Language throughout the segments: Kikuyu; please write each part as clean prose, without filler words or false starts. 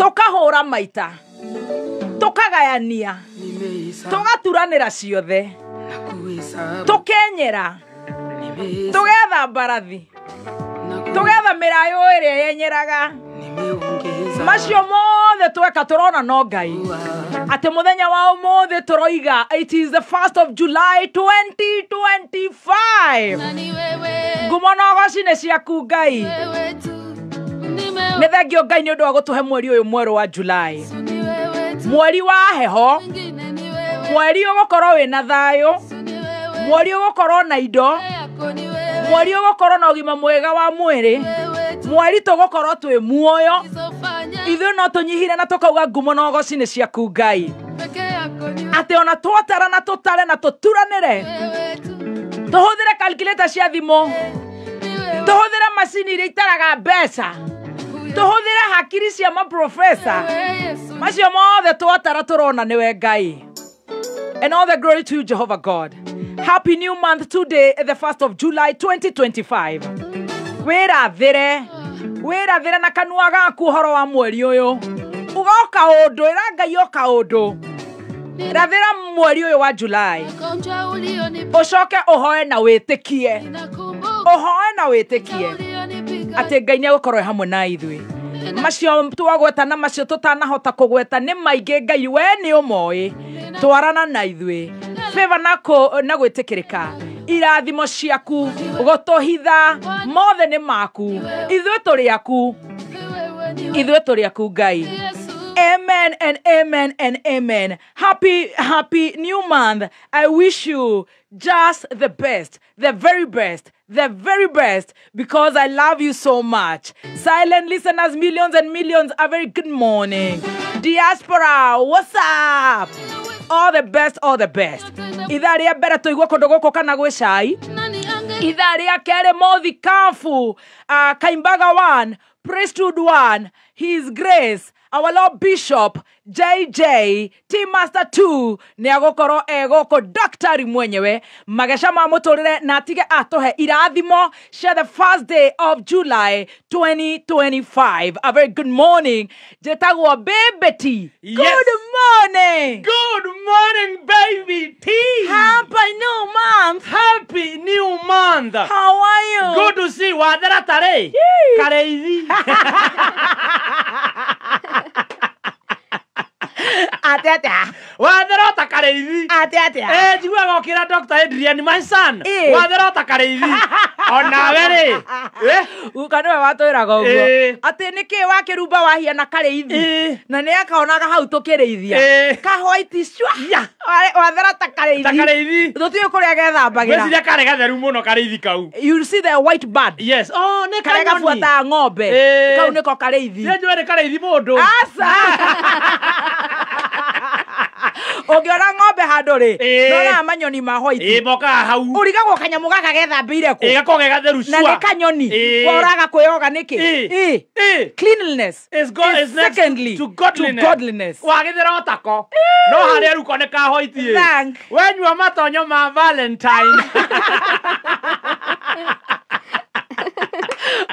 Tũkahũra maita, tũkagayania, tũgaturanĩra ciothe, tũkenyera, tũgetha mbarathi, tũgetha mĩrayo ĩrĩa yenyeraga. Macio mothe tweka tũrona no Ngai. Atĩ mũthenya wa ũmũthĩ tũroiga it is the 1st of July 2025. Ngumo na ũgoci nĩ ciaku Ngai. Nĩ thengio Ngai nĩ ũndũ wa gũtũhe mweri ũyũ mwerũ wa July. Mweri wa heho, mweri ũgũkorwo wĩna thayũ, mweri ũgũkorwo na indo, mweri ũgũkorwo na ũgima mwega wa mwĩrĩ, mweri tũgũkorwo twĩ muoyo. Ithuĩ no tũnyihire na tũkauga ngumo na ũgoci nĩ ciaku Ngai. Atĩ ona twatara na tũtare na tũturanĩre, tũhũthĩre calculator cia thimũ, tũhũthĩre macini iria itaraga mbeca, tũhũthĩre hakiri cia maprofesa, macio mothe twatara tũrona nĩwe Ngai. And all the glory to you, Jehovah God. Happy new month today, the 1st of July 2025. Wĩrathĩre, wĩrathĩre na kanua gaku ũhoro wa mweri ũyũ. Uga o kaũndũ, ĩra Ngai o kaũndũ. Rathĩra mweri ũyũ wa July. Ũcoke ũhoe na wĩtĩkie. Ũhoe na wĩtĩkie atĩ Ngai nĩegũkorwo e hamwe na ithuĩ. Macio twagweta na macio tũtanahota kũgweta nĩ maingĩ Ngai we nĩ ũmoĩ. Twarana na ithuĩ. Favor na gwĩtĩkĩrĩka. Irathimo ciaku gũtũhitha mothe nĩ maku. Ithuĩ tũrĩ aku. Ithuĩ tũrĩ aku Ngai. Amen and amen and amen. Happy, happy new month. I wish you just the best, the very best, the very best, because I love you so much. Silent listeners, millions and millions, a very good morning. Diaspora, what's up? All the best, all the best. Ithaa rĩa mbere tũigua kũndũ gũkũ kana gwĩ cai. Ithaa rĩa kerĩ Mothi Kafu, Kaimbaga 1, Priesthood 1, His Grace, our Lord Bishop JJ T Master 2 nĩ agũkorwo e gũkũ daktari mwenyewe mageca ma mũtũrĩre na atige atũhe irathimo cia the first day of July 2025. A very good morning. Njĩtagwo Baby T. Yes. Good morning. Good morning, Baby T. Happy new month. Happy new month. How are you? Good to see you. Wathera tarĩ. Kareithi. Ate atia. Wathera ta kareithi. Ate atia. Njiguaga ũkĩra Dr. Adrian, my son. Eh. Wathera ta kareithi. Onawe rĩ. Guka nĩwe watwĩraga ũguo Eh. atĩ nĩkĩ wakĩrumba wahiana karĩithi Eh. na nĩ akaonaga hau tũkĩrĩithia Eh. ka white cua Ya. Wathera ta karĩithi. Ta kareithi. Tũtiũĩ kũrĩa gethambagĩra. Ngwĩciria karĩ gatheru mũno karĩithi kau. You see the white bird. Yes. Oh, nĩ karĩa kanyoni. gabuataga ng'ombe. Eh. Kau nĩko karĩithi. Nĩ njũĩ nĩ karĩithi mũndũ. Aca. Ũngĩona ng'ombe handũ rĩ, Eh. nĩwonaga manyoni ma white. Ĩ, mokaga hau. Ũrigagwo kanyamũ gaka gethambĩire kũ. Ĩ, gakoragwo ge gatheru Na cua. nĩ kanyoni. Eh. Woraga kwĩyoga nĩkĩ? Eh. Eh. Eh. Cleanliness Is God is is next secondly to godliness. To godliness. Wagithera otako. No harĩa rĩu ko nĩ ka white ĩ. Thank. Wenyua matonyo ma Valentine.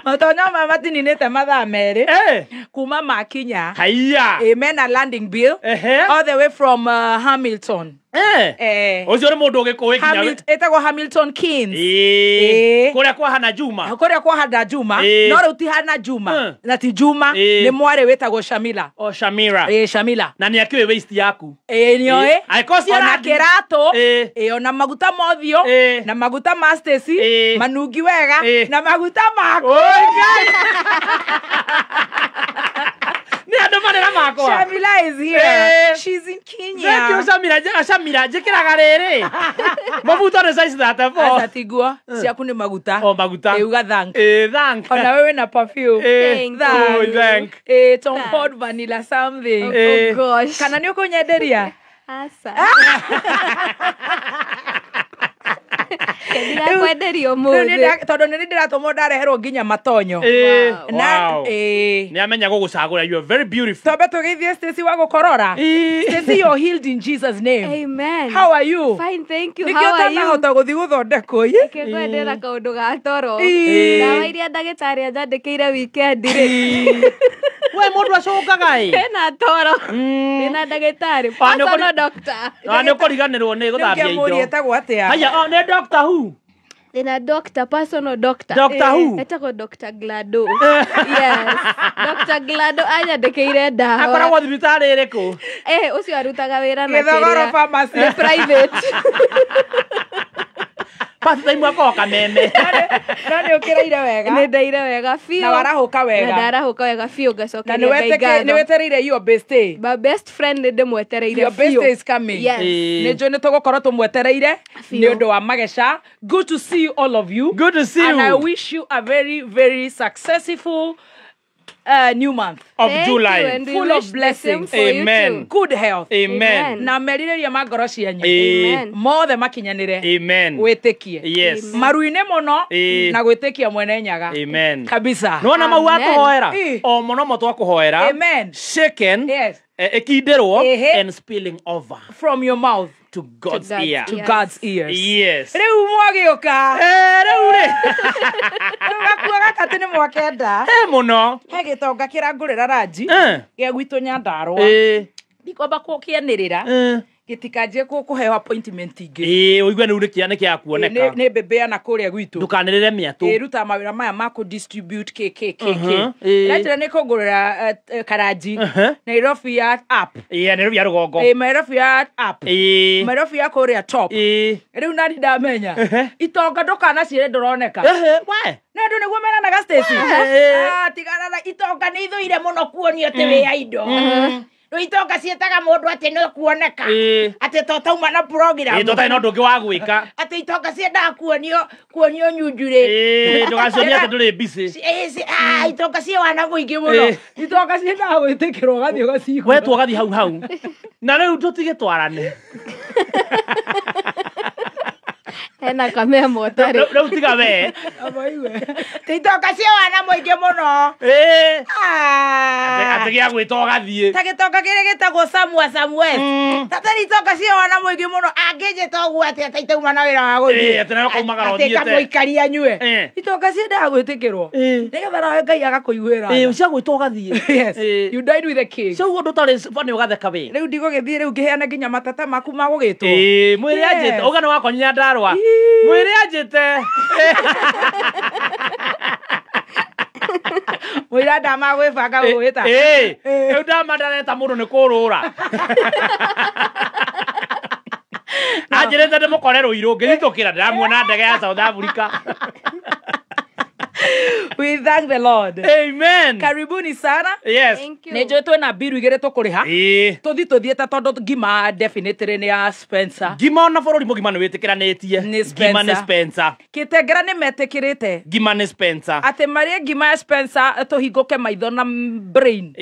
Matonyo maya matininĩte mathaa merĩ Eh. kuma makinya. Haiya. Ĩ, mena landing bill Ehe. all the way from Hamilton. Eh. Eh. Ũcio nĩ mũndũ ũgĩkũĩ nginya we- Ĩtagwo Hamilton Keynes. Ĩ. Ĩ. Kũrĩa kwa Hana Juma. Kũrĩa kwa Hana Juma. Ĩ. No rĩu ti Hana Juma na ti Juma Ĩ. nĩ mwarĩ wĩtagwo Shamila. O Shamira. Ĩ, Shamila. Na nĩ akĩũĩ waist yaku. Ĩ, nĩoĩ. Ĩ. Angĩkorwo Ona ciarathi. kĩratũ. Ĩ. Ĩ, ona maguta ma ũthiũ Ĩ. na maguta ma Stacy Ĩ. manungi wega Ĩ. na maguta maku. Oi, Ngai. Nĩ andũ marĩ na makwa. Shamila is here. Ĩ. She's in Kenya. Thank you, Shamira. Shamira, njĩkĩraga rĩrĩ. Mabuto nĩ size 34. Aca tiguo ciaku nĩ maguta. O maguta. Ĩ, uga thank. Ĩ, thank. Ona wewe na perfume. Ĩ, Thank Thank. oh, thank. Ĩ, Tom Thanks. Ford vanilla something. Oh, Eh. oh gosh. Kana nĩ ũkũnyenderia? Asa. Ndĩrakwenderia ũmũthĩ. Tondũ nĩ ndĩratũmwo ndareherwo nginya matonyo. Na nĩ amenya gũgũcagũra. You are very beautiful. Twambe tũgeithie Stacy wa gũkorora. Stacy, you're healed in Jesus name. Amen. How are you? Fine, thank you. Nĩkĩo How are you? ũtanahota gũthiĩ gũthondekwo ĩ? Kĩngwendera kaũndũ ga toro. Ĩ. Ndawa iria ndagĩtarĩ anjandĩkĩire weekend rĩ. We mũndũ acokaga ĩ. Hena toro. Ndĩna ndagĩtarĩ. Personal doctor. Na nĩ ũkũriganĩrwo nĩ gũthambia Rĩu indo. etagwo atĩa? Haya, nĩ Doctor Who. Ndĩna doctor, personal doctor. Doctor Who? Etagwo Dr. Glado. Yes. Dr. Glado anyandĩkĩire ndawa. Akoragwo thibitarĩ ĩrĩkũ? Ũcio arutaga wĩra na Gĩthogoro kĩrĩa. pharmacy. Nĩ private. Part time akoragwo kameme. No nĩ ũkĩraire wega. Nĩ ndaire wega biũ. Na warahũka wega. Na ndarahũka wega biũ Na ngacokeria Ngai nĩ ngatho. wetereire your best day. My best friend nĩ ndĩmwetereire Your best biũ. day is coming. Yes. Nĩ njũĩ nĩ tũgũkorwo tũmwetereire Biũ. nĩ ũndũ wa mageca. Good to see you all of you. Good to see And I you. wish you a very, very successful new month. Of Thank July. you, and we Full of wish the same blessings. for you Amen. too. Good health. Amen. Amen. Na merirĩria ma ngoro cianyu. Amen. Mothe makinyanĩre. Amen. Wĩtĩkie. Yes. Maru-inĩ mũno Ĩ. na gwĩtĩkia mwene nyaga. Amen. Kabisa. Nĩwona mau Amen. atũhoera Ĩ. o mũno mo twakũhoera. Amen. Shaken. Yes. Ĩkindĩrwo Ehe. and spilling over From your mouth to God's To God's ear. to Yes. God's ears. Yes. Rĩu mwagĩũka. Rĩu rĩ. Rĩu gakuo gaka atĩ nĩ mwakenda. Mũno. He gĩtonga kĩrangũrĩra ranji gĩa gwitũ Nyandarũa. Ndikwamba kũkĩanĩrĩra gĩtikanjie kũheo appointment ingĩ. Ũigue rĩu nĩ kĩa kuoneka. Nĩ mbembe na kũrĩa gwitũ. Ndũkanĩrĩre mĩatũ. Ĩrutaga mawĩra maya ma kũ distribute kk. Mhm, ĩ. Ranjĩra nĩ kũngũrĩra karanji Mhm. Nairobi ya app. Nairobi ya rũgongo. Nairobi ya app. Nairobi ya kũrĩa top. Rĩu nani ndamenya itonga ndũkanaciĩre ndũroneka. We. Na andũ nĩguo meranaga Stacy. Ehe. Tigana na itonga nĩ ithũire mũno kuonio atĩ wĩ ya indo. Rĩu itonga ciĩtaga mũndũ atĩ nĩ kuoneka. Atĩ to tauma na program. Tũtarĩ na ũndũ ũngĩ wa gwĩka. Atĩ itonga ciendaga kuonio nyunjurĩ. Ndũgacionie atĩ ndũrĩ busy. Itonga ciĩ wana mũingĩ mũno. Itonga ciendaga gwĩtĩkĩrwo ũgathiĩ ũgacigũra. Wetwo ũgathiĩ hau hau. Na rĩu tũtige twarane. Hena kamemo ũtarĩ. Rĩu tiga we. Ti itonga ciĩ wana mũingĩ mũno. Atĩ gĩa gwĩta ũgathiĩ. Ta gĩtonga kĩrĩa gĩtagwo Samua Samuel. Tatarĩ itonga ciĩ wana mũingĩ mũno angĩnjĩta ũguo atĩ atĩ itauma na wĩra wa gũthiĩ. Atĩ nawe ũkaumagara Atĩ ũthiĩte. kamũikaria anyue. Itonga ciendaga gwĩtĩkĩrwo. Nĩgetha nawe Ngai agakũiguĩra. Cia gwĩta ũgathiĩ. Yes. You died with the king. Cia ũguo ndũtarĩ bani ũgatheka we. Rĩu ndigũgĩthiĩ rĩu ngĩheana nginya matata maku ma gũgĩtwo. Mwĩrĩ Yes. anjĩte. Ũga nĩ wakwa Nyandarũa. Mwĩrĩ anjĩte. Mũira ndamagwĩbanga gũgwĩta. Rĩu ndama ndareta mũndũ nĩ kũrũra. Anjĩrĩte ndĩmũkore Rũirũ ngĩhithũkĩra ndĩramuona ndege ya South Africa. We thank the Lord. Amen. Karibuni sana. Yes. Thank you. Nĩ njũĩ twĩna mbiru igĩrĩ tũkũrĩha. Tũthi tũthiĩte tondũ ngima definitely nĩ ya Spencer. Ngima ona bũrũri mũgima nĩ wĩtĩkĩranĩtie. Nĩ Ngima nĩ Spencer. Spencer. Kĩtengera nĩ metĩkĩrĩte Ngima nĩ Spencer. atĩ marĩe ngima ya Spencer tũhingũke maitho na brain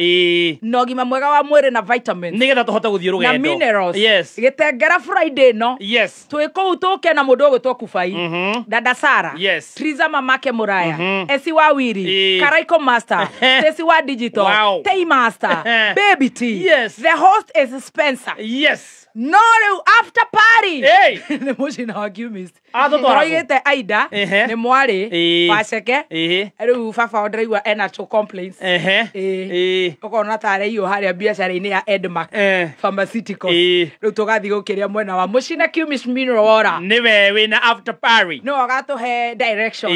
na ũgima mwega wa mwĩrĩ na vitamins Nĩgetha tũhote gũthiĩ na rũgendo. minerals. Yes. Gĩtengera Friday no Yes. twĩ kũu tũke na mũndũ ũgwĩtwo Kubai. Dada Sara. Yes. Triza mamake Mũraya. Esi wa Wiri. Karaiko Master. Stacy wa Digital. Wow. Tay Master. Baby T. Yes. The host is Spencer. Yes. No rĩu after party. Hey. Nĩ mũcina wa Chemist. Atũtwara kũ? Tũroigĩte Aida nĩ mwarĩ waceke. Rĩu baba o ndĩraigua ena two complaints. Ũkona tarĩ iyo harĩa biacara-inĩ ya Edmark Pharmaceuticals. Rĩu tũgathiĩ gũkĩria mwena wa Mũcina Chemist Mineral Water. Nĩwe wĩna after party. Nĩwe ũgatũhe direction.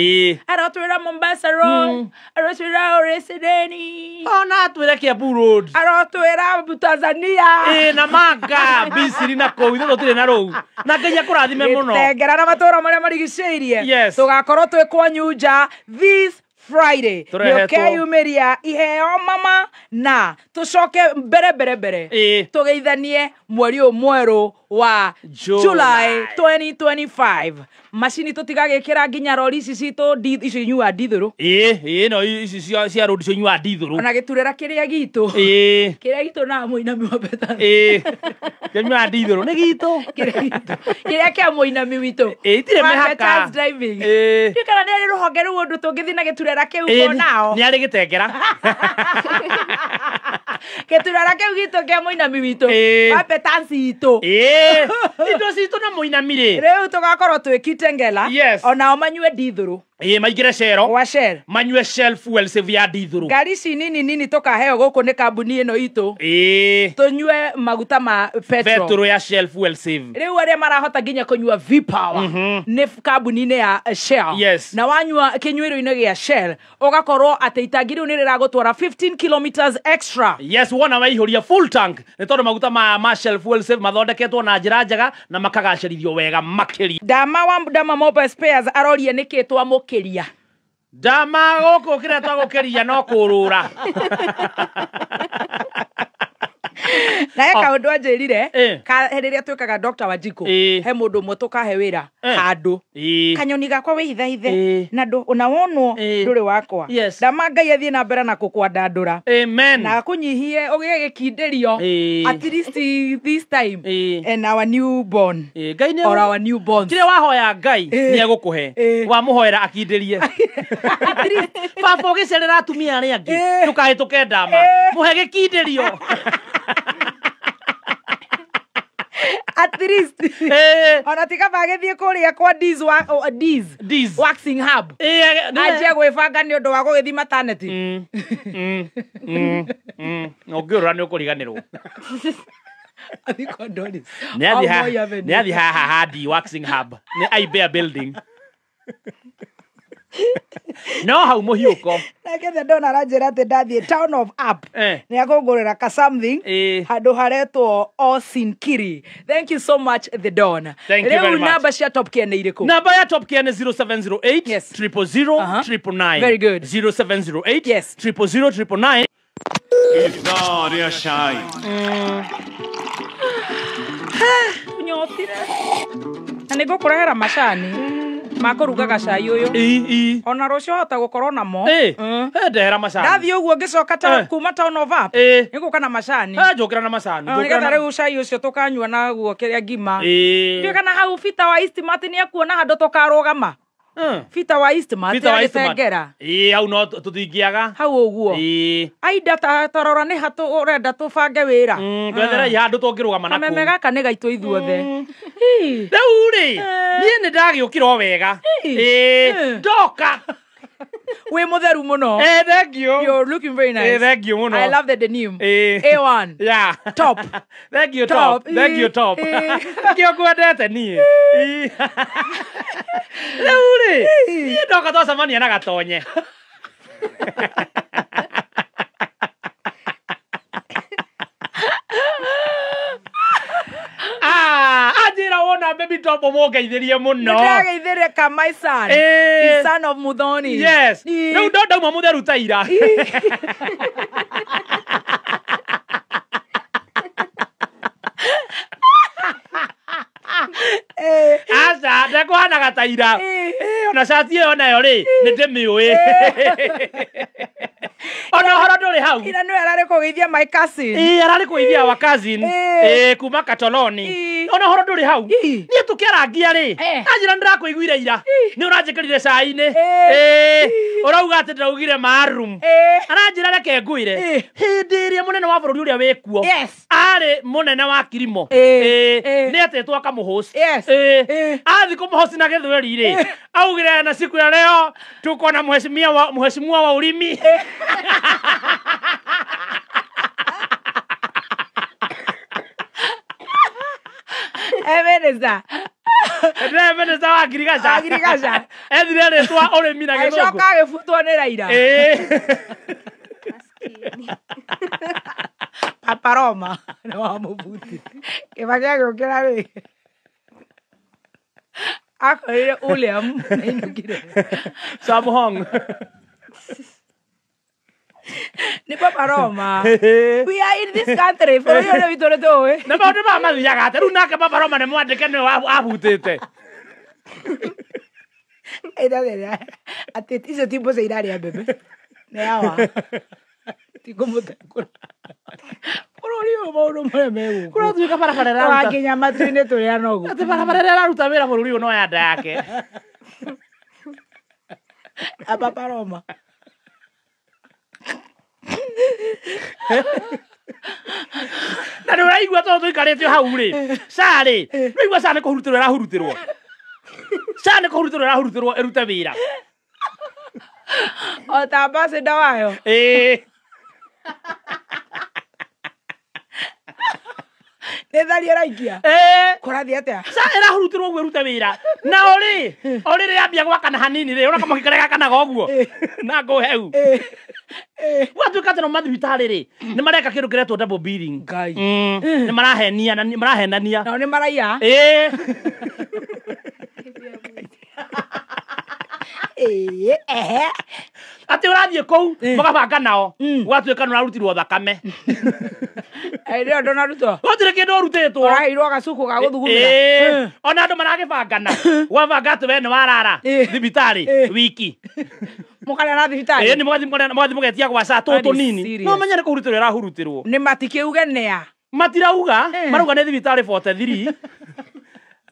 Arotwĩra Mombasa Road. Arotwĩra Oresideni. Ona atwĩre Kiambu Road. Arotwĩra Tanzania. Na manga Misiri na kũu ithuĩ tũtirĩ na rũu. Na Ngai akũrathime mũno. Gĩtengera na matũũra marĩa marigicĩirie. Yes. Tũgakorwo twĩ kwanyu nja this Friday. Tũrehetwo. Nĩũkeyumĩria iheo mama na tũcoke mbere mbere mbere. Tũgeithanie mweri ũyũ mwerũ wa July. July 2025. Macini tũtigagĩkĩra nginya rori ici citũ icio inyuaga ndithũrũ. No ici cia road icio inyuaga ndithũrũ. Ona gĩturĩra kĩrĩa gitũ. Kĩrĩa gitũ na mũinami wa betha. Kĩnyuaga ndithũrũ nĩ gitũ. Kĩrĩa kĩa mũinami witũ. Ĩ itirĩ mĩhaka. Driving. Ĩ. Ndiũĩ kana nĩ arĩ rũhonge rũu ũndũ tũngĩthiĩ na gĩturera kĩu nao. Nĩ arĩ gĩtengera. Gĩturera kĩu gitũ kĩa mũinami witũ. Ĩ. Wa Petance itũ. Ĩ. Indo citũ na mũinami rĩ. Rĩu tũgakorwo twĩ Kitengela. Yes. Onao manyue ndithũrũ. Ĩ maingĩre cero. Gwa Shell. Manyue Shell fuel save ya ndithũrũ. Ngari ici nini nini tũkaheo gũkũ nĩ kambuni ĩno itũ. Ĩ. Tũnyue maguta ma petrol. Betũrũ ya Shell fuel save. Rĩu arĩa marahota nginya kũnyua V-Power nĩ kambuni-inĩ ya Shell. Yes. Na wanyua kĩnyuĩro-inĩ gĩa Shell ũgakorwo atĩ itangi rĩu nĩ rĩragũtwara 15 kilometers extra. Yes, wona waihũria full tank nĩ tondũ maguta ma Shell fuel save mathondeketwo na njĩra njega na makagacĩrithio wega makĩria. Dama wa Dama Mobile Spares aroria nĩkĩ twamũkĩria. Dama gũkũ kĩrĩa twagũkĩria no kũrũra. Na he kaũndũ anjĩrire Eh. rĩrĩa twĩkaga Dr. Wanjikũ Eh. he mũndũ ũmwe tũkahe wĩra Eh. handũ Ĩ. kanyoni gakwa wĩhithahithe Eh. na ona wonwo Eh. ndũrĩ wakwa. Yes. Dama Ngai athiĩ na mbere na kũkwandandũra. Amen. Na akũnyihie ũgĩe gĩkindĩrio Eh. at least this time Eh. and our newborn Ĩ, Ngai nĩ or our newborns. kĩrĩa wahoya Ngai Eh. nĩ egũkũhe. Eh. Wamũhoera akindĩrie. Baba ũgĩcerera atumia arĩa angĩ Eh. ndũkahĩtũke ndama. Eh. Mũhe gĩkindĩrio. At least Eh. ona ti kaba agĩthiĩ kũrĩa kwa Diz Diz Diz. Waxing Hub Ĩ, anjie gwĩbanga nĩ ũndũ wa gũgĩthiĩ maternity. Ũngĩũrũra nĩ ũkũriganĩrwo. Athiĩ kwa Doris. Nĩ athiĩ Wa Moi Avenue. nĩ athiĩ haha hadi Waxing Hub nĩ Ibea building. No hau mũhiũko. Nake the Don aranjĩra atĩ ndathiĩ Town of Up Eh. nĩ akũngũrĩra ka something Eh. handũ haretwo Osinkiri. Thank you so much the Don. Thank you very Rĩu much. namba cia Top Care nĩ irĩkũ? Namba ya Top Care nĩ 0708 Yes. 000 Uh-huh. 999. Very good. 0708 Yes. 000 999. Ithaa rĩa cai. Nyotire. Na nĩ ngũkũrehera macani ma kũrugaga cai ũyũ. Ĩ, ĩ. Ona rũciũ hota gũkorwo namo. Ĩ, Mm. ndehera macani. Ndathiĩ ũguo ngĩcoka Eh. kuma Town of Up Ĩ. nĩ ngũka na macani. Njũkĩra na macani. Na nĩgetha rĩu cai ũcio tũkanyua naguo kĩrĩa ngima. Ĩ. Ndiũĩ kana hau Bita wa Eastmart nĩ ekuona handũ tũkarũgama. Bita wa Eastmart Peter wa Eastmart. agĩtengera. Ĩ, hau no tũtingĩaga. Hau ũguo. Ĩ. Aida tarora nĩ ha ũrenda tũbange wĩra. Twetherei handũ tũngĩrũgama nakuo. Kameme gaka nĩ gaitũ ithuothe. Ĩ. Rĩu rĩ, niĩ nĩ ndagĩũkĩra o wega. Ĩ. Ĩ, Eh. ndoka. Wĩ mũtheru mũno. Eh, thank you. You're looking very nice. Eh, thank you mũno. I love the denim. Eh. A1. Yeah. Top. Thank you, Top. top. Thank you, top. Eh. Nĩkĩo ngwendete niĩ. Ĩ. Rĩu rĩ, niĩ ndoka twacemania na gatonye. Ah, anjĩra wona baby top ũmũngeithĩrie mũno. Nĩndĩrageithĩrĩka ka my son. Eh. The son of Muthoni. Yes. Ĩ. Rĩu ndo ndauma mũtheru ta ira. Eh. Aca, ndekũhanaga ta ira. Ĩ. Ĩ, ona cati ĩyo nayo rĩ, nĩ ndĩmĩũĩ. Ona ũhoro ndũrĩ hau. Ira nĩwe ararĩ kũgeithia my cousin. Ĩ, ararĩ kũgeithia wa cousin. Ĩ. Ĩ, kuma Katoloni. Ĩ. Ona ũhoro ndũrĩ hau. Ĩ. Niĩ tũkĩarangia rĩ, Eh. anjĩra nĩndĩrakũiguire ira. Nĩ ũranjĩkĩrire cai-inĩ. Ĩ. Ĩ, ũrauga atĩ ndĩraugire marum. Eh. Aranjĩra reke ngwĩre. Ĩ. Hĩndĩ ĩrĩa mũnene wa bũrũri ũrĩa wĩkuo Yes. arĩ mũnene wa kirimo. Ĩ. Ĩ, Ĩ. nĩ etĩtwo akamũhost. Yes. Ĩ. Ĩ. Athi kũmũhost na gĩthweri rĩ, augire na siku ya leo tuko na mheshimiwa wa ulimi. Eh, minister. Ndĩre minister wa ngirigaca. Wa ngirigaca. Ethire rĩtwa ũrĩmi na gĩthũngũ. Agĩcoka agĩbutwo nĩ Raila. Ĩ. Maskini. Papa Roma nĩ wamũbutire. Kĩbaki agĩũkĩra rĩ. Akorire William nĩainũkire. Sam Hong. Nĩ Papa Roma. We are in this country. Bũrũri ũyũ nĩ witũ nĩ tũĩ. Na maũndũ maya mathiaga atĩa? Rĩu nake Papa Roma nĩ mwandĩke nĩwe abutĩte. Atĩ icio ti mbũca irarĩa mbembe. Nĩ awa. Ti kũmũtengũra. Bũrũri ũyũ maũndũ Maũndũ marĩa me gũkũ. Kũratuĩka barabara ĩraruta Tũrakinya matu-inĩ tũrĩ anogu. Atĩ barabara ĩrĩa ĩraruta wĩra bũrũri ũyũ no ya nda yake. Aba Paroma. Na nĩ ũraigua tondũ tũikarĩte o hau rĩ, SHA rĩ, nĩũraigua SHA nĩ kũhurutĩrwo ĩrahurutĩrwo. SHA nĩ kũhurutĩrwo ĩrahurutĩrwo ĩrute wĩra. O ta ambassador wayo. Ĩĩ. Nĩ thari ĩraikia. Ĩĩ. Kũrathiĩ atĩa? SHA ĩrahurutĩrwo ũguo ĩrute wĩra. Na o rĩ, o rĩrĩ yambia gwakana hanini rĩ, ũrona kamwaki karĩa gakanaga ũguo. Na ngũ heu. Gwatuĩka atĩ no mathibitarĩ rĩ, nĩ mareka kĩndũ kĩretwo double billing. Ngai. Nĩ marahenia na nĩ marahenania. Nao nĩ maraiya. Ĩĩ. Ĩĩ, ehe. Atĩ ũrathiĩ kũu, mũgabanga nao, gwatuĩka nĩ ũrarutirwo thakame. Ĩ, nĩyo ndũnarutwo. Gũtirĩ kĩndũ ũrutĩtwo. Ũraheirwo gacuku ga gũthugumĩra. Ĩĩ. Ona andũ maragĩbangana. Gwabanga atĩ we nĩ warara thibitarĩ wiki. Mũkarĩa na Ĩĩ, thibitarĩ. nĩ mũgathiĩ mũgetia gwa SHA tũtũ That is nini. serious. No menye nĩ kũhurutĩrwo ĩrahurutĩrwo. Nĩ matikĩuge nĩa. Matirauga, marauga nĩ thibitarĩ 43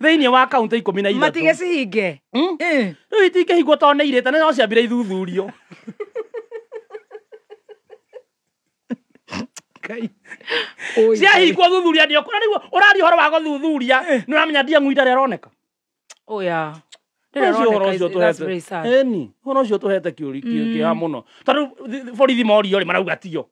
thĩinĩ wa kaunti 13. Matigĩcihinge. Rĩu itingĩhingwo tondũ nĩ irĩte na no ciambire ithuthurio. Ngai. Ciahingwo thuthuria ndio kũrĩa nĩguo ũraria ũhoro wa gũthuthuria nĩ ũramenya ndiang'ui ndarĩ aroneka. Oya. Ũcio ũhoro ũcio tũhete. Ĩni, ũhoro ũcio tũhete kĩũri kĩeha mũno. Tondũ borithi morio rĩ marauga tio.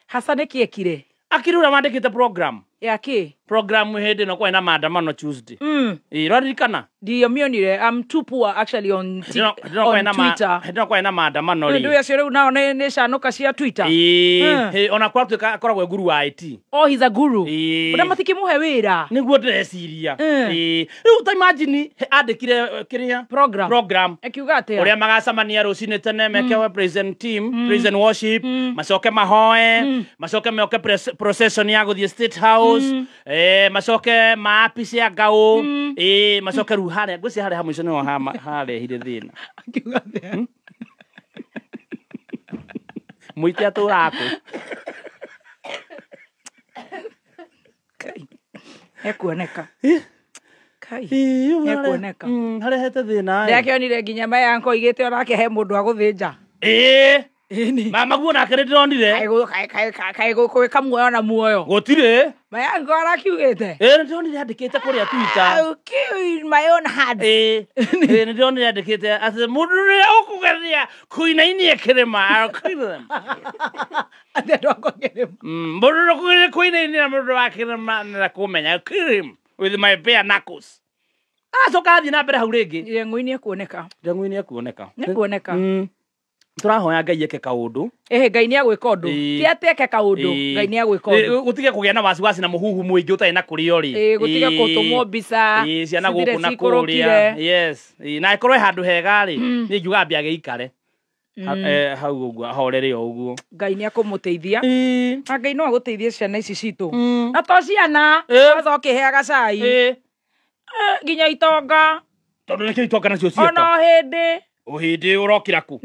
Hasa nĩkĩ ekire? Akiri ũrĩa wandĩkĩte program. Ya kĩ? Program hĩndĩ ĩno kwarĩ na maandamano Tuesday. Ĩĩ, ũraririkana? Ndiomionire. I'm too poor actually on, Hĩndĩ ĩno kwarĩ on na Twitter. hĩndĩ ĩno kwarĩ na maandamano Rĩu rĩ. ndũĩ acio rĩu nao nĩ canũka cia Twitter. Ĩĩ, ona kũratuĩka akoragwo e guru wa IT. Oh, he's a guru. Ĩĩ. Ũrĩa matikĩmũhe wĩra. Nĩguo ndĩreciria. Ĩĩ. Rĩu ta imagine andĩkire kĩrĩa? Program. Program. Akiuga atĩa? Ũrĩa magacemania rũcinĩ tene meke present team, present worship, macoke mahoe, macoke moke procession ya gũthiĩ State House, macoke maapice ngaũ, macoke rĩu harĩa ngwĩciria harĩa ha mũico nĩho harehire thĩna. Akiuga atĩa? Mũite atũraga kũ? Kai. Ekuoneka. Kai. Ekuoneka. Harehete thĩna. Ndĩrakĩonire nginya mayanko oigĩte onake he mũndũ agũthĩnja. Ĩĩ. Ĩni. Mamaguo nake nĩ ndĩronire. Kaĩ gwĩka muoyo na muoyo. Gũtirĩ. Mayanko arakiugĩte. Ĩĩ nĩ ndĩronire andĩkĩte kũrĩa Twitter. I'll kill in my own hand. Ĩĩ. Ĩĩ nĩ ndĩronire andĩkĩte atĩ mũndũ ũrĩa ũkũgeria kũinainia kĩrĩma, I'll kill them. Atĩ andũ akwa kĩrĩma. Mũndũ ũrĩa ũkũgeria kũinainia mũndũ wa kĩrĩma nĩ kũmenya. I'll kill him with my bare knuckles. Acoka athiĩ na mbere hau rĩngĩ. Ndeng'ui nĩ ekuoneka. Ndeng'ui nĩ ekuoneka. Nĩ ekuoneka. Tũrahoya Ngai eke kaũndũ. Ĩhĩ Ngai nĩ agwĩka ũndũ. Ĩĩ. Ti atĩ eke kaũndũ. Ngai nĩ agwĩka ũndũ. Gũtige kũgĩa na wasiwasi na mũhuhu mũingĩ ũtarĩ na kũrĩo rĩ. Ĩĩ gũtige gũtũmwo mbica. Ĩĩ ciana cithire gũkũ na cikũrũkire. kũrĩa. Yes. Ĩĩ, na ĩkorwo ĩ handũ hega rĩ, niĩ ingiuga ambe agĩikare. Hau ũguo ahorere o ũguo. Ngai nĩ akũmũteithia. Ĩĩ. Na Ngai no agũteithie ciana ici citũ. Na to ciana. Ĩĩ. Kwanza ũkĩheaga cai. Ĩĩ. Nginya itonga. Tondũ nĩkĩo itonga nacio Ona cieka. o hĩndĩ. O hĩndĩ ũrokĩra kũ?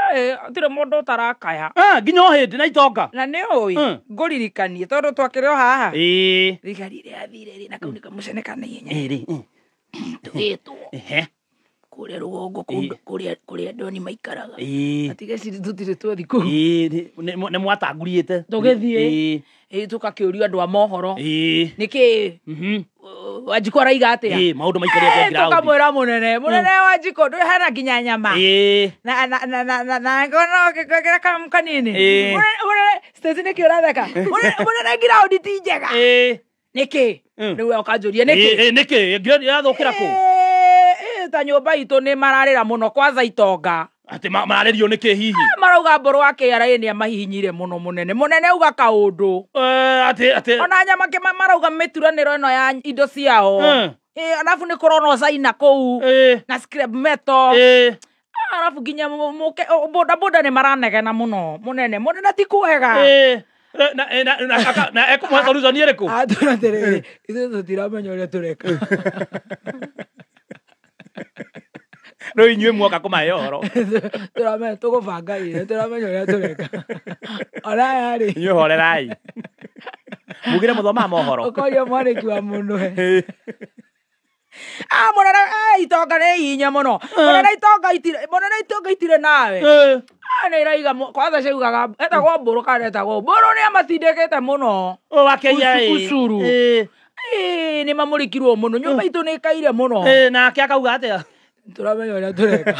Gũtirĩ mũndũ ũtarakaya. Nginya o hĩndĩ na itonga. Na nĩ ũĩ ngũririkanie tondũ twakĩrĩ o haha. Ĩĩ. Thigari ĩrĩa yathire rĩ na kau nĩ kamũcene ka naihenya. Ĩĩ rĩ. Tũgĩtwo Ehe. kũrĩa rũgongo kũrĩa andũ maikaraga. Ĩĩ. Atigeciri tũtirĩ twathi kũu. Ĩĩ, nĩ mwatangurĩte. Tũgĩthiĩ. Ĩĩ. Ĩĩ tũkakĩũrio andũ a mohoro. Ĩĩ. Nĩkĩ Wanjikũ araiga atĩa? Ĩĩ, maũndũ maikarĩte ground. Tũkamwĩra mũnene, mũnene Wanjikũ ndũĩ hena nginya nyama. Ĩĩ. Na na na na na na ngono kĩkĩra kamu kanini. Ĩĩ. Mũnene mũnene Stacy nĩkĩ ũratheka? Mũnene mũnene ground ti njega. Ĩĩ. Nĩkĩ? Rĩu we ũkanjũria nĩkĩ? Ĩĩ, nĩkĩ? Ground ĩrathũkĩra kũ? Ĩĩ, ta nyũmba itũ nĩ mararĩra mũno kwanza itonga. Atĩ mararĩrio nĩkĩ hihi? Marauga mbũrũ wa KRA nĩ amahihinyire mũno mũnene. Mũnene uga kaũndũ. Atĩ Ona nyama kĩma marauga mĩturanĩro ĩno ya indo ciao. Ĩĩ, arabu nĩ kũronwo China kũu. Na scrap metal. Arabu nginya boda boda nĩ maranegena mũno. Mũnene, mũnene ti kwega. Ĩĩ. Na ekũmũhe solution ĩrĩkũ? Atwĩra atĩrĩrĩ, ithuĩ tũtiramenya ũrĩa tũreka. Rĩu inyuĩ muoka kũmahe ũhoro. Tũramenya tũgũbanga irio, tũramenya ũrĩa tũreka. Ona aya rĩ. Inyuĩ horerai. Mugire muthomaga mohoro. Ũkoria mwanĩki wa mũnũhe. Ah, mũnene, itonga nĩ hinya mũno. Mũnene itonga itirĩ, mũnene itonga itirĩ nawe. Ah, nĩ iraiga kwanza ciaugaga etagwo mbũrũ kana etagwo mbũrũ nĩ amatindĩkĩte mũno. Å wakeia ĩ. Ucuru. Ĩĩ, nĩ mamũrĩkirwo mũno. Nyũmba itũ nĩ ĩkaire mũno. Nake akauga atĩa? Tũramenya ũrĩa tũreka.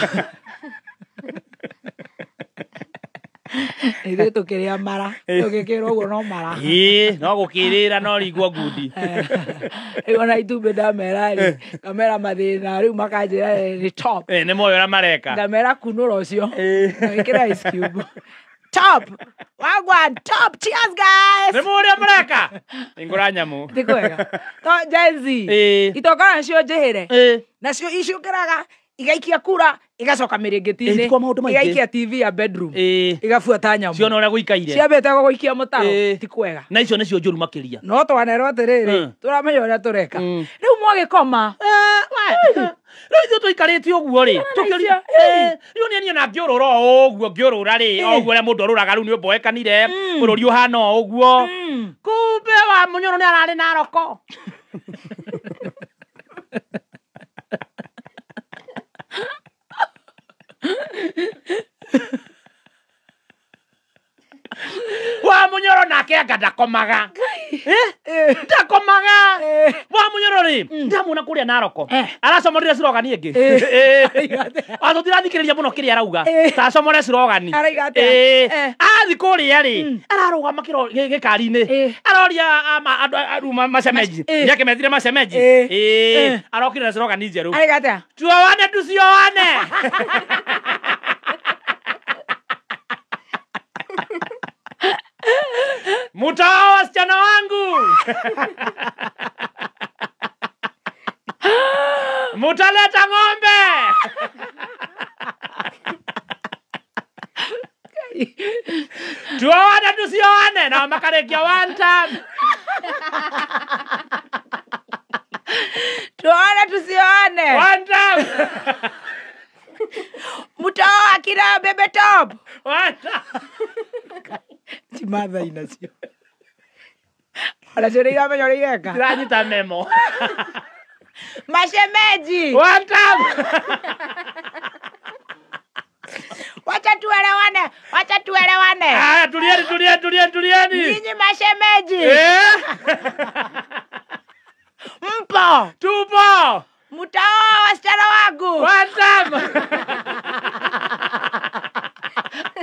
Ithuĩ tũkĩrĩa mara, tũgĩkĩrwo ũguo no mara. Ĩĩ, no gũkĩrĩra no rigwo ngundi. Rĩu ona itumbĩ ndamera rĩ, ngamera mathĩna rĩu makanjĩra nĩ top. Nĩ moĩ ũrĩa mareka. Ngamera kunũra ũcio. Ngĩkĩra ice cube. Top! Wagwan, top! Cheers guys! Nĩ moĩ ũrĩa mareka. Nĩngũra nyamũ. Ti kwega. To Gen Z. Itonga nacio njĩhĩre. Nacio iciũkĩraga igaikia kura igacoka mĩrĩngĩti-inĩ Ĩ, ti kwa maũndũ maingĩ. Igaikia TV ya bedroom igabuata nyamũ Ciona ũrĩa gũikaire. Ciambĩte gũgũikia mũtaro. Ti kwega. Na icio nĩcio njũru makĩria. No twanerwo atĩrĩrĩ, tũramenya ũrĩa tũreka. Rĩu mwagĩkoma. Rĩu ithuĩ tũikarĩte ũguo rĩ, tũkĩũria, rĩu niĩ niĩ na ngĩũrũra o ũguo, ngĩũrũra rĩ, o ũguo ũrĩa mũndũ orũraga rĩu nĩ ũmboekanire, bũrũri ũhana o ũguo. Kumbe wa Mũnyoro nĩ ararĩ na aroko. Wa Mũnyoro nake anga ndakomaga. Ndakomaga. Wa Mũnyoro rĩ, ndamuona kũrĩa Naroko. Aracomorire slogani ĩngĩ. Watho tirathikĩrĩria mũno kĩrĩa arauga. Tacomore slogani. Arauga atĩa? Athi kũrĩa rĩ, ararũgama gĩkari-inĩ. Aroria andũ macemeji. Nĩakĩmethire macemeji. Arokire na slogani njerũ. Arauga atĩa? Tuoane tusioane. Mutaoa wasichana wangu. Mutaleta ng'ombe. Tuoane tusioane na makarekia one time. Tuoane tusioane. One time. Mutaoa kila bebe top. One time. Ti matha inacio. Ona cio nĩ iramenya ũrĩa ireka. Ndĩranyita memo. Mashemeji. One time. Wacha tuelewane, wacha tuelewane. Ah, tulieni, tulieni, tulieni, tulieni. Nyinyi mashemeji. Mpo. Tupo. Mutaoa wasichana wangu. One time.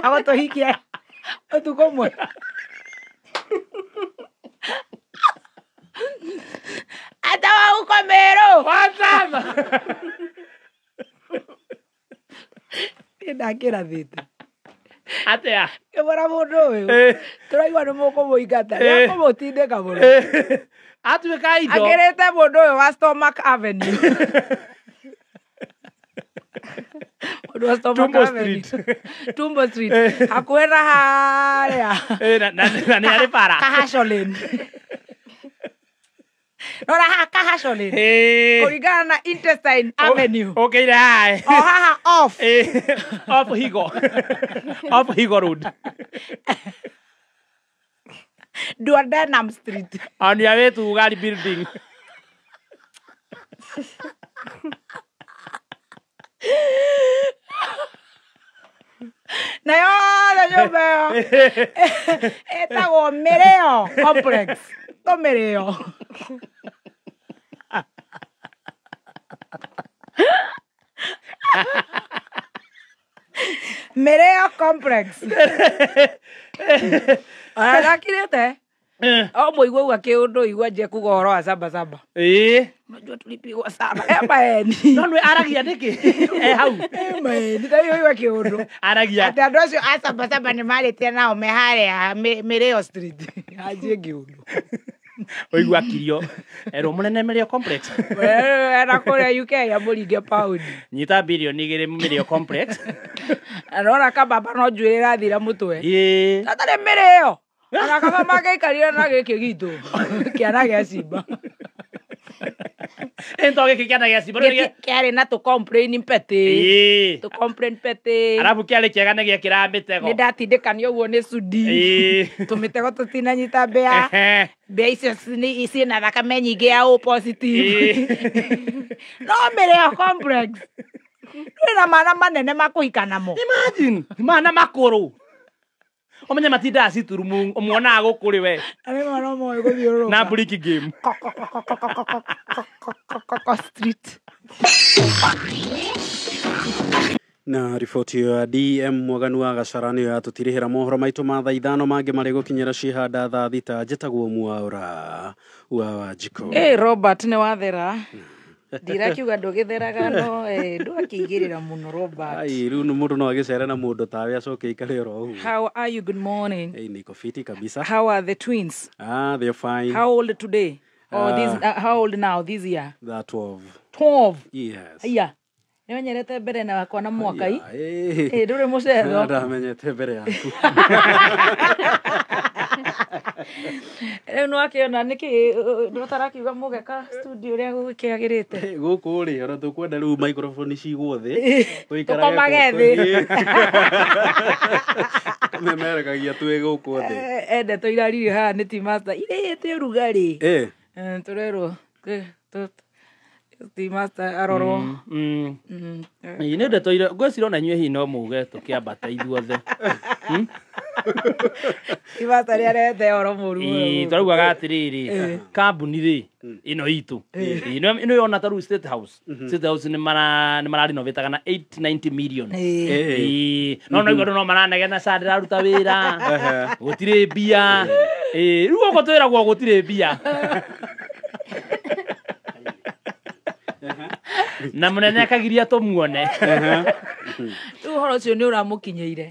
Agũtũhikia ũtukũ ũmwe. Ata wa huko Meru. One time. Niĩ ndakĩrathĩte. Atĩa? Ngĩmwĩra mũndũ ũyũ, tũraigua nĩ mũkũmũingata, nĩ akũmũtindĩka mũno. Atuĩka indo. Akĩrĩte mũndũ ũyũ wa Stomach Avenue. Mũndũ wa Stomach Tumbo Avenue. Street. Tumbo Street. Hakuhĩ na harĩa. Na nĩ arĩ bara. Kahasho Lane. Nona haha Kahasho Lane. Kũringana na Intestine Avenue. Ũkĩire haha. O haha off. Off Higo. Off Higo Road. Duodenum Street. On your way to Ugali Building. Na yothe nyũmba ĩyo ĩtagwo Mĩrĩo Complex. To Mĩrĩo. Mĩrĩo Complex. Ona ndakirĩte. O mũigua uga kĩũndũ igua nje kuga ũhoro wa saba saba. Unajua tulipigwa sana. Maheni. No nĩ aragia nĩkĩ? Hau. Maheni. Ta hiyo igua kĩũndũ. Aragia. Atĩ andũ acio a saba saba nĩ marĩtie nao me harĩa Mĩrĩo Street. Anjie kĩũndũ. Ũigua akirio. Erwo mũnene Mĩrĩo Complex. Ena kũrĩa UK amũringe paundi. Nyita bilioni igĩrĩ Mĩrĩo Complex. Arona kababa no njuĩrĩ ĩrathira mũtwe. Tata nĩ mĩrĩo. Ona kaba mangĩikarire na gĩkĩ gitũ. Kĩana gĩa cimba. Ento gĩkĩ kĩana gĩa cimbo nĩ Kĩarĩ na tũ complain petty. Ĩĩ. Tũ complain petty. Arabu kĩarĩ kĩega nĩ gĩekĩraga mĩtego. Nĩ ndatindĩkanio ũguo nĩ cudi. Ĩĩ. Tũmĩtego tũtinanyita mbĩa. Ehe. Mbĩa icio ciĩna thakame nyingĩ ya O positive. No mĩrĩo complex. Ndũrĩ na mana manene ma kũhika namo. Imagine, mana makũrũ. Ũmenye matindaga citurumu ũmuonaga gũkũ rĩ we. Arĩ mwana moĩ gũthiũrũrũka. Na brick game. Street. Na riboti ĩyo ya DM Mwaganu wa Gacara nĩyo yatũtirihĩra mohoro maitũ ma thaa 5 mangĩ marĩ gũkinyĩra cihanda thaa 6. Njĩtagwo Mwaura wa Wanjikũ. Hey, Robert nĩ wathera. Ndirakiuga ndũgĩtheraga no ndũgakĩigĩrĩra mũno Robert. Ai, rĩu mũndũ no agĩcere na mũndũ tawe acoke aikare oro ũguo. How are you? Good morning. Hey, niko fiti kabisa. How are the twins? Ah, they're fine. How old today? Or this how old now this year? They're 12. 12. Yes. Aya. Nĩmenyerete mbere na wakwa na mwaka i. Ĩ Ndũrĩ mũcetho. Ndamenyete mbere yaku. Rĩu nĩwakĩona nĩkĩ ndũtarakiuga mũgeka studio ũrĩa gũkĩagĩrĩte. Gũkũ rĩ ona tũkwenda rĩu microphone cigwo thĩ. Tũkomage thĩ. Tũmemerekagia twĩ gũkũ thĩ. Endetwo iraririo haha nĩ Tea Master irĩte ũrugarĩ. Tũrerwo Tea Master arorwo. Nĩ ndeto ira ngwĩciria ona inyuĩ hihi no muge tũkĩambata ithuothe. Tea Master nĩ arehete ũhoro mũru mũno. Tũraugaga atĩrĩrĩ, kambuni rĩ ĩno itũ ĩno yona ta rĩu State House. State House nĩ mararinovĩtaga na 890 million. No naigua andũ no maranegena ca ndĩraruta wĩra gũtirĩ mbia. Rĩu gũkũ twĩragwo gũtirĩ mbia. Na mũnene akagiria tũmuone. Rĩu ũhoro ũcio nĩ ũramũkinyĩire.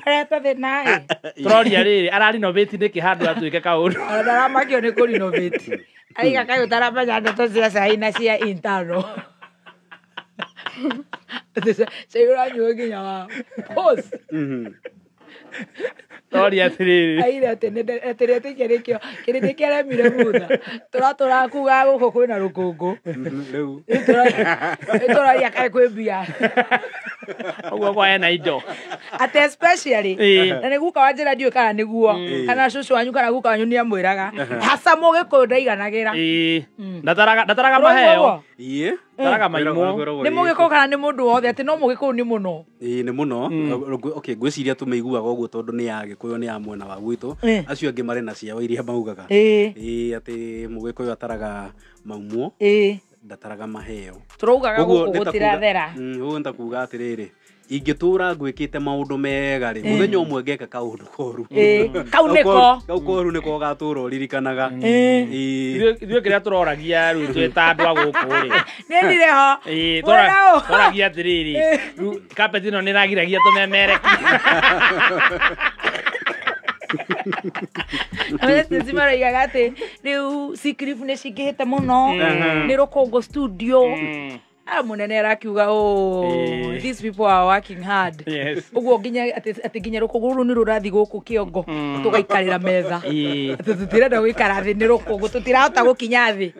Areta thĩna ĩ. Tũroria rĩrĩ ararinovate nĩkĩ handũ atuĩke kaũndũ. Ona ndaramakio nĩ kũrinovate. Aiga kaĩ ũtaramenya ndeto cia cai na cia intano. Cai ũranyuo nginya wa pause. Tũroria atĩrĩrĩ. Aire atĩ nĩetĩkia nĩkĩo kĩrĩndĩ kĩaremire mutha. Tũratũrakuga gũkũ kwĩna rũkũngũ. Rĩu. Tũroria kaĩ kwĩ mbia. Ũguo kwa ena indo. Atĩ especially na nĩ guka wa njĩra ndiũĩ kana nĩguo kana cũcũ wanyu kana guka wanyu nĩamwĩraga hasa mũgĩkũyũ ndaiganagĩra. Ndataraga maheo. Ndaraga maimũ. Nĩ mũgĩkũyũ kana nĩ mũndũ wothe atĩ no mũgĩkũyũ nĩ mũno. Ĩĩ nĩ mũno. Okay, ngwĩciria tũmĩiguaga ũguo tondũ nĩ ya Gĩkũyũ nĩ ya mwena wa gwitũ. Acio angĩ marĩ na ciao iria maugaga. Ĩĩ atĩ mũgĩkũyũ ataraga maumwo. Ndataraga maheo. Tũraugaga gũkũ gũtirathera. Ũguo nĩ ta kuga atĩrĩrĩ, ingĩtũra ngwĩkĩte maũndũ mega rĩ, mũthenya ũmwe ngeka kaũndũ koru. Kau nĩko. Kau koru nĩko gatũra ũririkanaga. Ithuĩ kĩrĩa tũroragia rĩu twĩ ta andũ a gũkũ rĩ. Niĩ ndirĩ ho. Tũroragia atĩrĩrĩ, rĩu carpet ĩno nĩ ĩragiragia tũmemereki. Acio maroigaga atĩ rĩu sick leave nĩ cingĩhĩte mũno, nĩ rũkũngũ studio. Mũnene arakiuga oh, these people are working hard. Ũguo nginya atĩ nginya rũkũngũ rũrũ nĩ rũrathiĩ gũkũ kĩongo tũgaikarĩra metha. Atĩ tũtirenda gũikara thĩ nĩ rũkũngũ tũtirahota gũkinya thĩ.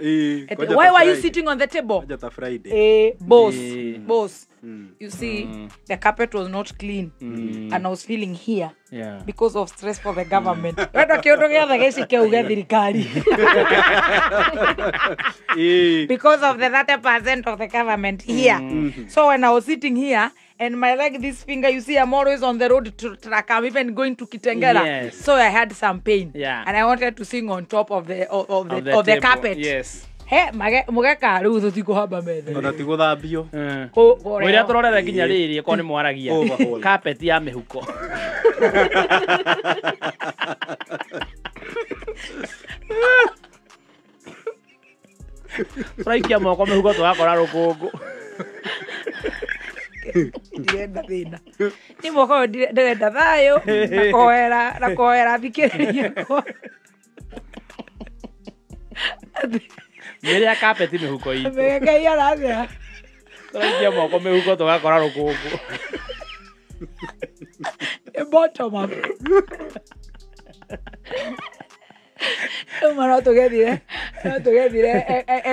Why were you sitting on the table? Boss, boss. You see, the carpet was not clean and I was feeling here because of stress for the government. Wenda kĩũndũ gĩothe gĩci kĩauge thirikari. Because of the 30% of the government here. So when I was sitting here and my leg, this finger, you see, I'm always on the road to track. I'm even going to Kitengela. Yes. So I had some pain. Yeah. And I wanted to sing on top of the of the carpet. Yes. He mũgeka rĩu tũtikũhamba metha. Ona ti gũthambio. Mwĩre tũrorere nginya rĩrĩ okorwo nĩ mwaragia. Carpet ya mĩhuko. Tũraikia moko mĩhuko tũgakora rũkũngũ. Ndirenda thĩna. Nĩ mwaka ũyũ ndĩrenda thayũ na kũhoera thikĩrĩria. Mĩrĩ ya carpet mĩhuko itũ. Ngai arathera. Tũraikia moko mĩhuko tũgakora rũkũngũ. Bottom up. Rĩu no tũgethire No tũgethire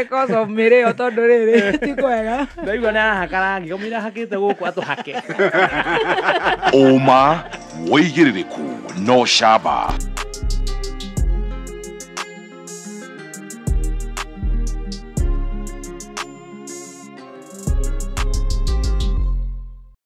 echoes of mĩrĩo tondũ rĩrĩ ti kwega. Ndaigua nĩ arahaka rangi kamũira hakĩte gũkũ atũhake. Ũma, wĩigĩrĩrĩku no camba.